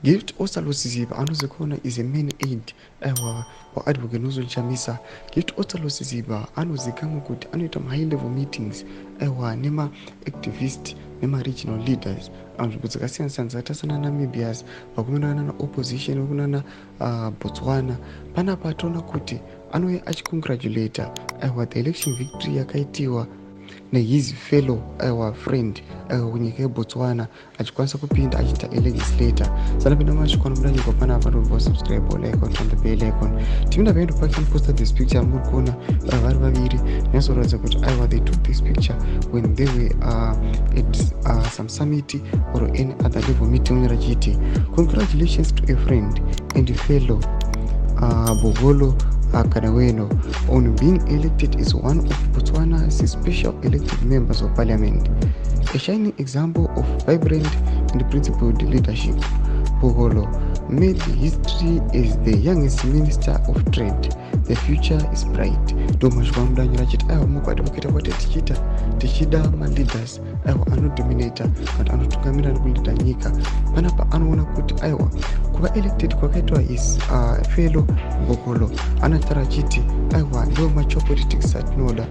Gift Ostallos Siziba anozivikanwa is a main aide, aiwa, waAdvocate Nelson Chamisa. Gift Ostallos Siziba anozivikanwa kuti anoita mahigh level meetings, aiwa, nemaactivist nemaregional leaders nzvimbo dzakasiyana siyana dzakaita sana Namibia, vakomana nana opposition vekunana Botswana. Panapa toona kuti anouya achicongratulata, aiwa, the election victory yakaitiwa nehis fellow, aiwa, friend, aiwa, kunyika yeBotswana, achikwanisa kupinda achiita alegislator. Sanapinda mashoko anobuda panapa, ndobva subscribe, like, on the bell icon. Tipinda paendo pake posta this picture muri kuona vari vaviri, nyatsoratidza kuti, aiwa, they took this picture when they were at some summit or any other level meeting. Unyora chiti, "Congratulations to a friend and fellow Bogolo Ganaweno on being elected as one of Botswana's special elected members of parliament, a shining example of vibrant and principled leadership. Bogolo made history as the youngest minister of trade. The future is bright." Ndo mashoko amudanyira achiti, aiwa, mukwati mukuita kwati tichiita tichida maleaders, aiwa, anodominata kana anotungamira nekuleada nyika. Panapa anoona kuti, aiwa, kuva elected kwakaitwa his fellow Bogolo, anotaura achiti, aiwa, ndo mature politics atinoda,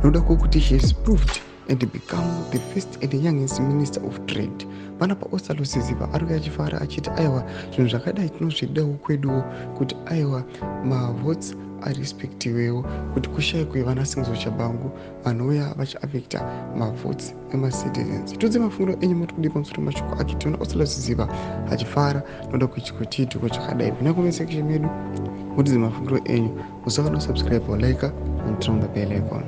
noda kwokuti she has proved and become the first and youngest minister of trade. Panapa Ostallos Siziba ari kuya achifara achiti, aiwa, zvinhu zvakadai tinozvidawo kweduwo, kuti, aiwa, mavotes arespectiwewo, kuti kushayikwe vana Sengezo Tshabangu vanouya vachiaffecta mavotes emacitizens. Tudze mafungiro enyu, mati kudii pamusoro mashoko ake? Tiona Ostallos Siziba achifara noda kuchikuchiitiko chakadai. Kuna comment section medu mutidze mafungiro enyu. Musakana subscribe, like and turn on the bell icon.